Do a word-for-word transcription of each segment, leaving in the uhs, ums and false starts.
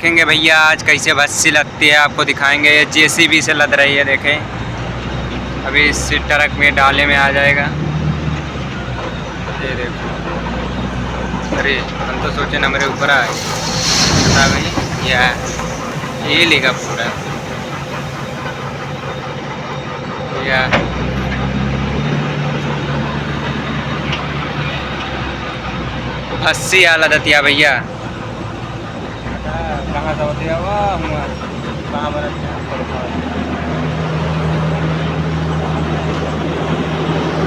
देखेंगे भैया, आज कैसे भस्सी लदती है, आपको दिखाएंगे। ये जेसीबी से लद रही है, देखें, अभी इस ट्रक में, डाले में आ जाएगा। ये देखो, अरे, हम तो सोचे न मेरे ऊपर आए। बता भाई, ये है, ये लेगा पूरा। या। भस्सी आला दतिया भैया। कहाँ से होते हैं? वाह, हुआ। कहाँ बना दिया?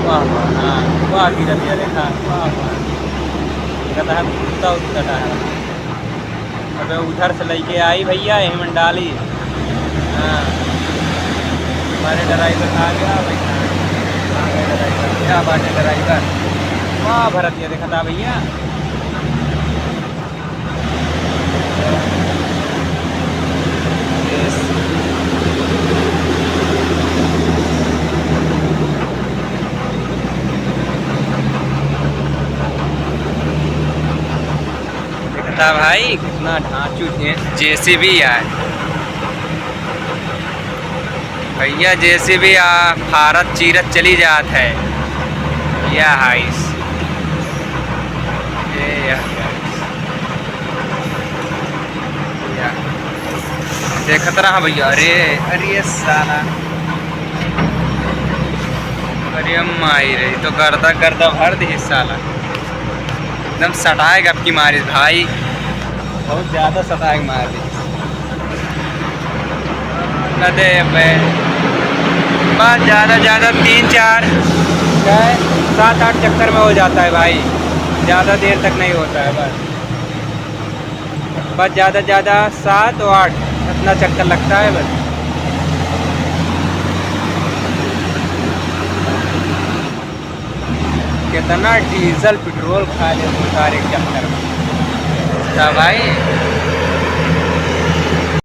वाह, वाह, हाँ, वाह, गिरा दिया, देखा, वाह, वाह। कहता है, कुत्ता उत्ता है। अबे उधर से लेके आई भैया, यही में डाली। हाँ। हमारे ड्राइवर आ गया, बैठा है। आ गए ड्राइवर। क्या बात है ड्राइवर? वाह, भरत, ये देखा था भैया। देखता भाई, कितना ढांचू जे-, जेसीबी है। भैया, जेसीबी आ, फारत चीरत चली जात है। या हाइस। ये या, या। या। देखत रहा भैया, अरे, अरे साला। अरे माई रे, तो गर्दा, गर्दा भर दी साला। एकदम सटाएगा अब की मारिस भाई, बहुत ज्यादा सटाएगा मार दी। न दे बे। बस ज्यादा, ज्यादा तीन, चार, छः, सात, आठ चक्कर में हो जाता है भाई, ज्यादा देर तक नहीं होता है बस। बस ज्यादा, ज्यादा सात और आठ, इतना चक्कर लगता है बस। कितना डीजल पेट्रोल खा ले दो चार एक चक्कर में। तो भाई,